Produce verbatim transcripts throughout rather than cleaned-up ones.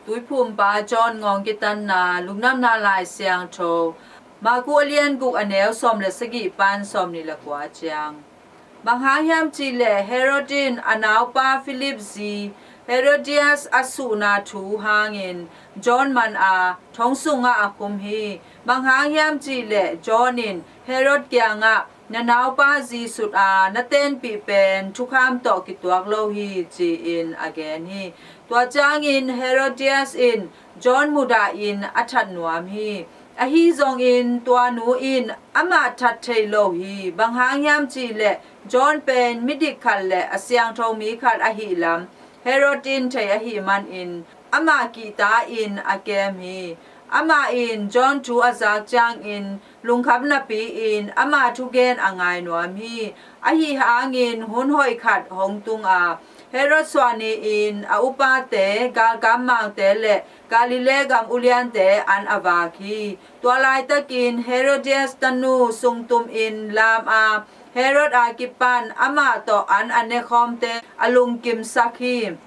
Tuiphumpa John Ngawng Kitanna Lungdamna Lai Siangtho, Marku a lian guk, a neu sawm le sagih pan sawmnih le kua ciang. Bang hang hiam cih leh Herod in a naupa Philip zi Herodias a suhna thu hangin John man a thong sungah a khum hi. Bang hang hiam cih leh John in Herod kiangah, "Na naupa zi sut a na tenpih pen thukham tawh kituak lo hi," ci-in a gen hi. Tua ciangin Herodias in John mudahin a that nuam hi. Ahi zongin tua nu in amah that thei lo hi. Bang hang hiam cih leh John pen midik khat le a siangtho mi khat ahih lam Herod in thei ahih manin amah kihta-in a kem hi. Amah in John thu a zak ciangin lungkham napi-in ama thugen a ngai nuam hi. Ahi hangin hun hoih khat hong tung a, Herod suah ni-in a upate, galkap mangte le Galilee gam uliante an a vak hi. Tua laitakin Herodias tanu sungtumin lam a, Herod a kipan amah tawh an a nekhawmte a lungkimsak hi.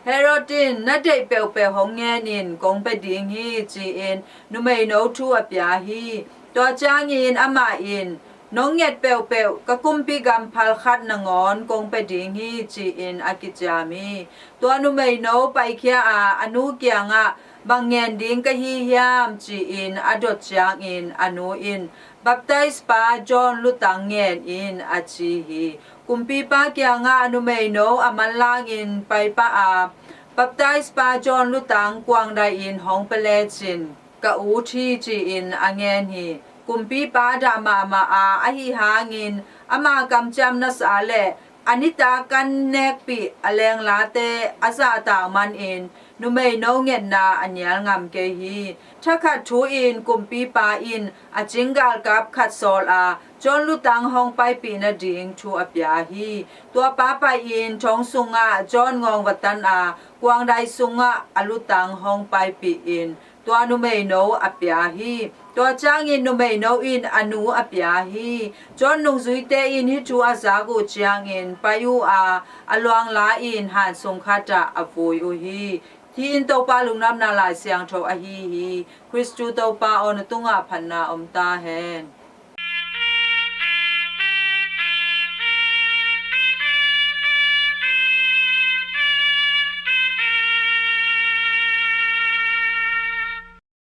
Herod in, "Na deih peuhpeuh hong ngen in, kong pia ding hi," ci-in numeino thu a pia hi. Tua ciangin amah in, "Nong nget peuhpeuh ka kumpi gam phalkhat nangawn kong pia ding hi," ci-in a kiciam hi. Tua numeino paikhia a, a nu kiangah, "Bang ngen ding ka hi hiam?" ci-in a dot ciangin a nu in, "Baptize pa John lutang ngen in," a ci hi. Kumpipa kiangah numeino a manlangin paipah a, "Baptize pa John lutang kuangdai-in hong pia lecin ka ut hi," ci-in a ngen hi. Kumpipa dah mahmah a, ahi hangin ama kamciamna sa le a nitak kan nekpih a lenglate a zahtak manin numeino ngetna a nial ngam kei hi. Thakhat thu-in kumpipa in a cing galkap khat sawl a, John lutang hong paipih nading thu a pia hi. Tuapa pai-in thong sungah John ngawng va tan a, kuangdai sungah a lutang hong paipih in tua numeino a pia hi. Tua ciangin numeino in a nu a pia hi. John nungzuite in hih thu a zak uh ciangin pai uh a, a luang la-in han sung khatah a vui uh hi. Hih in Topa Lungdamna Lai Siangtho ahi hi. Khristu Topa aw, na tungah phatna om ta hen.